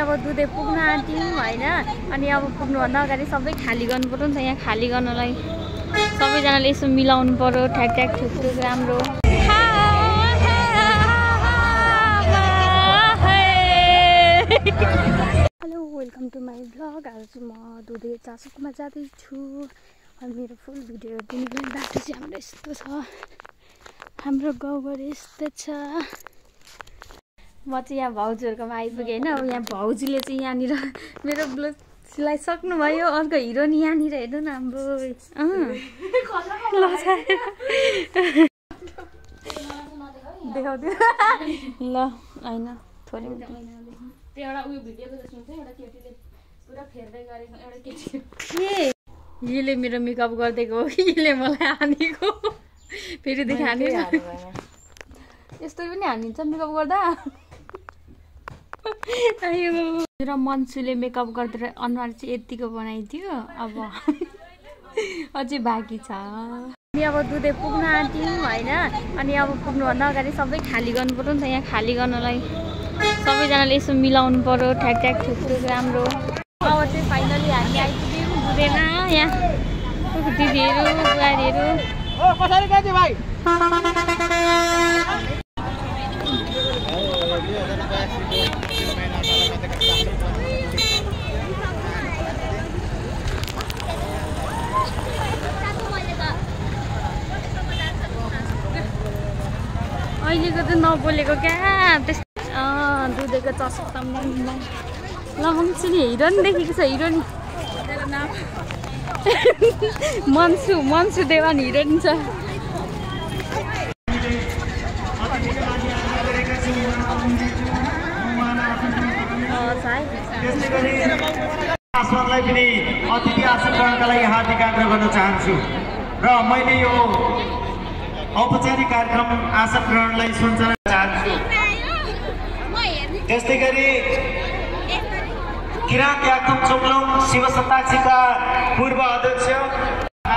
अब दुधे पुग्न आँट्यौँ होइन। अनि अब पुग्नुभन्दा अगाडि सबै खाली गर्नु पर्यो नि त। यहाँ खाली गर्नलाई सबैजनाले यसो मिलाउनु पर्यो ठ्याक ठ्याक ठुक राम्रो। Hello welcome to my vlog. आज चाहिँ म दुधे चासोकोमा जाँदैछु। अनि मेरो फुल भिडियो दिने बाटो चाहिँ हाम्रो यस्तो छ। हाम्रो गाउँघर यस्तो छ। म चाहिँ यहाँ भाउजूहरूकोमा आइपुगेँ होइन। अब यहाँ भाउजूले चाहिँ यहाँनिर मेरो ब्लाउज सिलाइसक्नुभयो। अर्को हिरो नि यहाँनिर हेर्नु न हाम्रो देखाउँदियो ल होइन थोरै त्यो एउटा उयो भिडियोको जस्तो हुन्छ एउटा केटीले पुरा फेर्दै गरेको एउटा केटी यसले मेरो मेकअप गरिदिएको हो कि यसले मलाई हानेको फेरि देखि हानेर यस्तो पनि हानिन्छ मेकअप गर्दा। मेरो मन्सुले मेकअप गरेर अनुहार चाहिँ यतिको बनाइदियो। अब अझै बाँकी छ। अनि अब दुधे पुग्न आँट्यौँ होइन। अनि अब पुग्नुभन्दा अगाडि सबै खाली गर्नु पर्यो नि त। यहाँ खाली गर्नलाई सबैजनाले यसो मिलाउनु पर्यो ठ्याक ठ्याक ठुक राम्रो। अब चाहिँ फाइनली हामी आइपुग्यौँ दुधेमा। यहाँ दिदीहरू बुहारीहरू अहिलेको त नबोलेको क्या दुधेको चस्का लगाउँछु नि। हिरोइन देखेको छ हिरोइन मन्सु देवान हिरोइन छ। आसनलाई पनि अतिथि आसन गर्नका लागि हार्दिक आग्रह गर्न चाहन्छु र मैले यो औपचारिक कार्यक्रम आसन ग्रहणलाई सञ्चालन चाहन्छु। त्यस्तै गरी किराँत याक्थुङ चोक्लुङ शिव सत्ताक्षीका पूर्व अध्यक्ष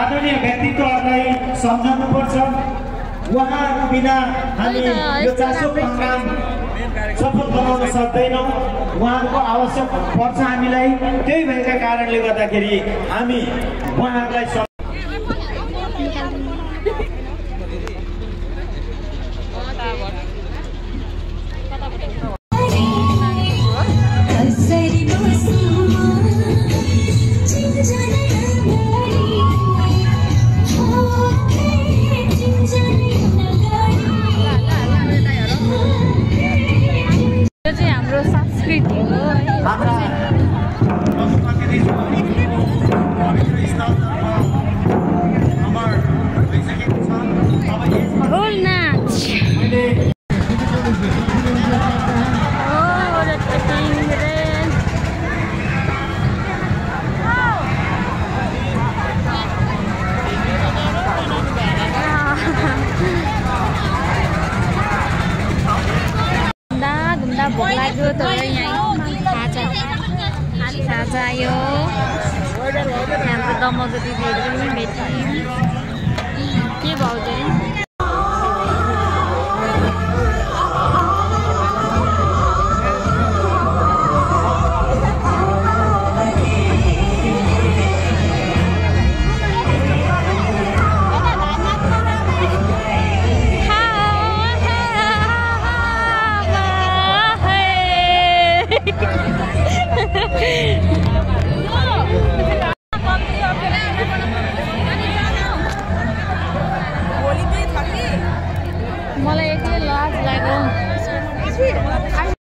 आदरणीय व्यक्तित्वहरूलाई सम्झाउनुपर्छ। उहाँहरू बिना हामी यो चासो प्रोग्राम सफल बनाउन सक्दैनौँ। उहाँहरूको आवश्यक पर्छ हामीलाई। त्यही भएका कारणले गर्दाखेरि हामी उहाँहरूलाई भोक लाग्यो तर यहाँ खाजा आयो। हाम्रो दमको दिदीहरू पनि भेट्यौँ। के भाउजू मलाई एक्लै लाज लाग्यो।